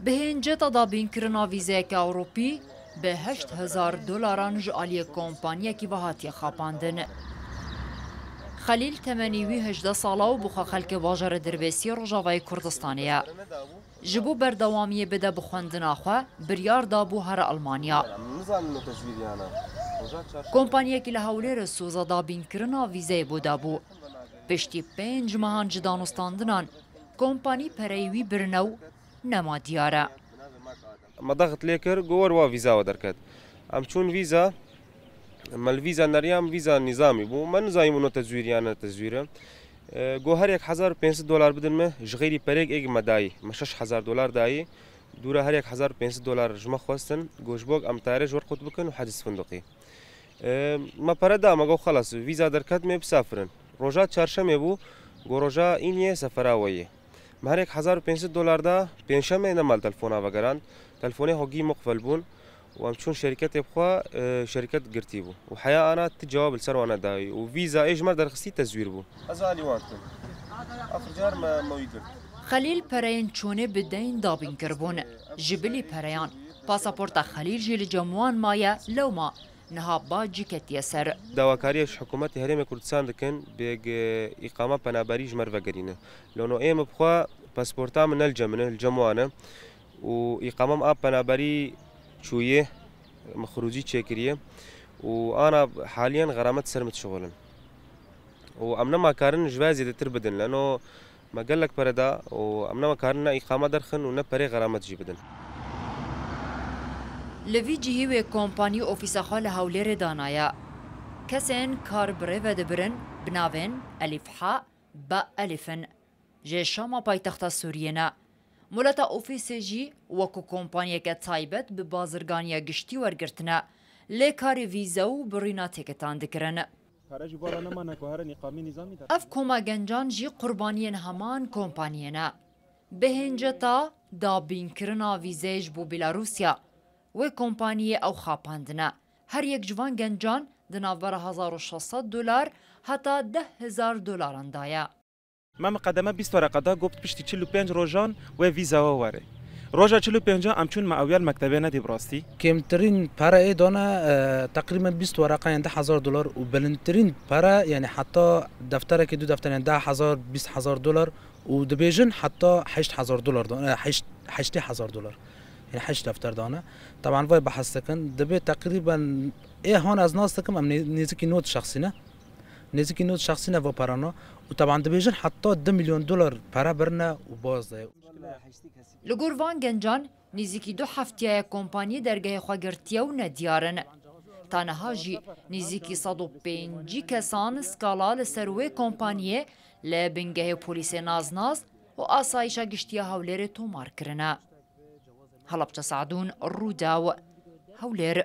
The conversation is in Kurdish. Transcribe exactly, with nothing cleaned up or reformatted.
Bi hênceta dabînkirina vîzeyeke Ewropî bi heşt hezar dolaran ji aliyê kompaniyekî ve hatiye xapandin. Xelîl temenî wî hejdeh sala û bi xwe xelkê bajarê Dirbêsiyê Rojavayê Kurdistanê ye. Ji bo berdewamiyê bide bi xwendina xwe, biryar dabû here Almanya. Kompaniyekî li Hewlêrê soza dabînkirina vîzeyê bo dabû. Piştî pênc mehan ji danûstandinan, kompanî pereyê wî birine û nema diyar e. Me daxit lê kir, got, "Wer wa vîza we derket." Em çûn vîza, me li vîza neriya, em vîza nîzamî bû. Me nizanî bû no tezwîr yan ne tezwîr e. E, got, "Her yek hezar û pênc sed dolar bidin me, ji xeyrî perêk êk me dayî. Me şeş hezar dolar dayî. Dûra her yek hezar û pênc sed dolar ji me xwestin. Got, ji bo em tayarê ji wir qut bikin û heciz findiqî." E, me pere da, me got, "Xelas, vîza derket me bisafirin." Roja çarşemê bû, got, "Roja îniyê sefera we ye." Me her yek hezar û pênc sed dolar da, pêncşemê nema li telefona vegerand. Telefonê xwe gî muqfel bûn û em çûn şerîketê bi xwe, e, şerîket girtî bû. Û heya ana ti cewab li ser wan nedayî. Û vîza ê ji me derxistî tezwîr bû. Ez alî wan dikim. Axir car me, me wî girt. Xelîl pereyên çûnê bi deyn dabîn kiribûn. Ji bilî pereyan, pasaporta Xelîl jî li cem wan maye, lewma niha bacî ketiye ser. Dawakariyê ji hikûmetê Herêmê Kurdistan dikin, bêg îqama penaberî ji me re vegerîne. Lono ê min bi xwe pasporta min ne li cem min e, li cem wan e. Û îqama min a penaberî çûye, min xirûcî çêkiriye. Û ana haliyen xeramet ser min dişixulin. Û em nema karin ji vê zêdetir bidin. Leno me gelek pere da û em nema karin ne îqama derxin û ne perê xeramet jî bidin. Li vî cihî wê kompanî ofîsa xwe li Hewlêrê danaye. Kesên kar bi rê ve dibirin bi navên Elîf H, Ba Elîf in. Ji Şama paytexta Sûriyê ne. Moleta ofîsê jî wekû kompaniyeke taybet bi bazirganiya giştî wergirtine. Lê karê vîze û birîna têketan dikirin. Pere ji bo re nemane ku herin îqamî nîzamî de. Ev koma gencan jî qurbaniyên heman kompaniyê ne. Bi hênceta dabînkirina vîzeyê ji bo Belarusya, wê kompaniyê ew xapandine. Her yek ji van gencan di navbera hezar û şeş sed dolar heta deh hezar dolaran de ye. Me miqedeme bîst wereqe da, got piştî çil û pênc rojan wê vîza we were. Roja çil û pêncan em çûn me ew ya li mektebê nedî bi rastî. Kêmtirîn pere ê dane, e, teqrîben bîst wereqe yên deh hezar dolar û bilindtirîn pere, yanî heta defterekê du defterên deh hezar, bîst hezar dolar û dibêjin heta heşt hezar dolar dane, e, heşt, heştê hezar dolar. Yanî heşt defter dane. Teban vay behs dikin. Dibê teqrîben ê han ez nas dikim em nê-, nêzikî nod şexsî ne. Nêzikî nod şexsî ne va perana û teban dibêjin heta du milyon dolar pere birine û baz de. Li gor van gencan, nêzîkî du heftiye ye kompaniyê dergehê xwe girtiye û nediyar in. Ta niha jî nêzîkî sed û pêncî kesan skala li ser wê kompaniyê li bingehê polîsê Naznaz û Asayîşa Giştî ya Hewlêrê tomar kirine. Helapçe Sadûn, Rûdaw, Hewlêr.